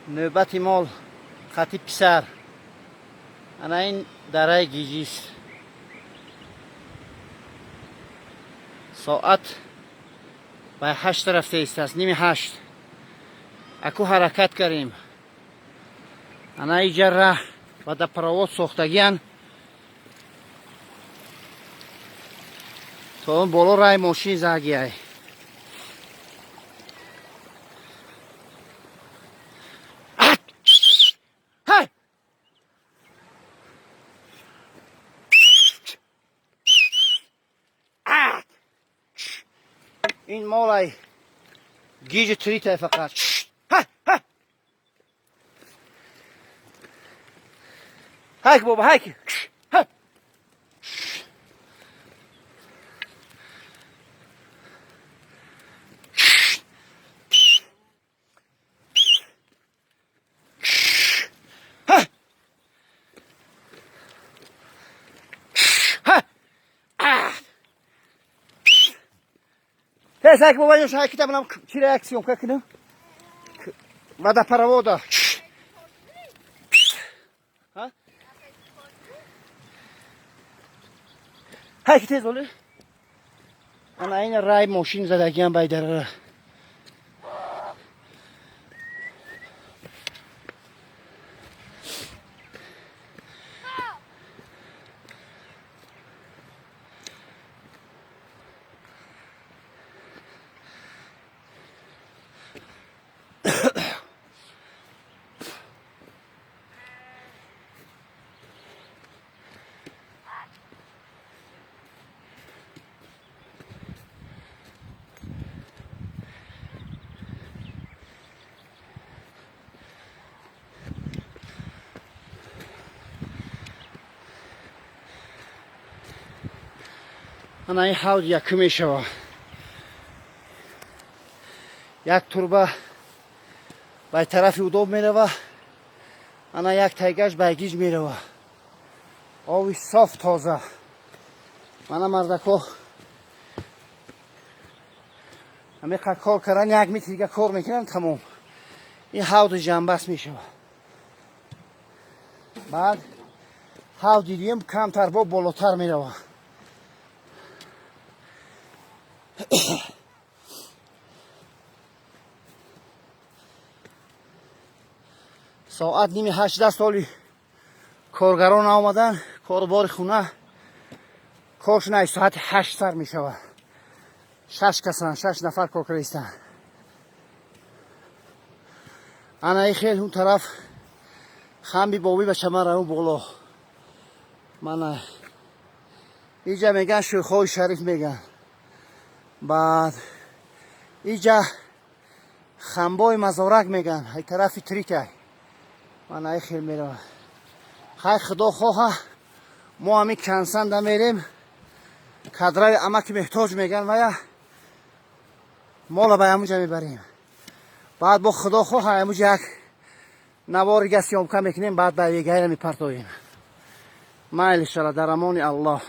Нӯбати мол хати писар. Ана ин дараи Гиҷист. Соат ба 8 рафта истааст, 7:30. Аку ҳаракат кардем. Ана иҷа раҳ водопровод сохтагиян. То он боло раи мошин загиай. Ин молай гиҷи тритай фақат. Ҳайк, боба, ҳайк. Тез ҳайк, бобаҷон, ҳайкита манам чира як съёмка кунам. Водопровода. Ҳайки, тез оле. Ана ин рай мошин задагиам байдарара. Ана ин ҳавз якум мешава. Як турба ба тарафи Удоб мерава, ана як тайгаш ба Гиҷ мерава. Оби соф, тоза. Мана мардако ҳамеқа кор кардан, 1 метр дига кор мекунам, тамом. Ин ҳавзи ҷамбаст мешава. Баъд ҳавзи дуюм камтар бо болотар мерава. Соат 7:30 соли коргарон омадан, корубори хуна коршон ай соати 8 сар мешавад. Шаш касан, шаш нафар кор кардаистанд. Ана и хел он тараф хамби бобӣ ба чаман боло. Мана иҷа меган шӯхҳои шариф меган. Баъд иҷа хамбои мазорак меган, ай тарафи тритай. Мана и хел мерава. Хай, худо хоҳа, мо ҳамин кансанда мерем, кадраи амаки меҳтоҷ меган, вая мола ба ҳамуҷа мебарем. Баъд бо худо хоҳа ҳамуҷа як навори га съёмка мекунем, баъд ба егайра мепартоем. Майли шала, дар амони Аллоҳ.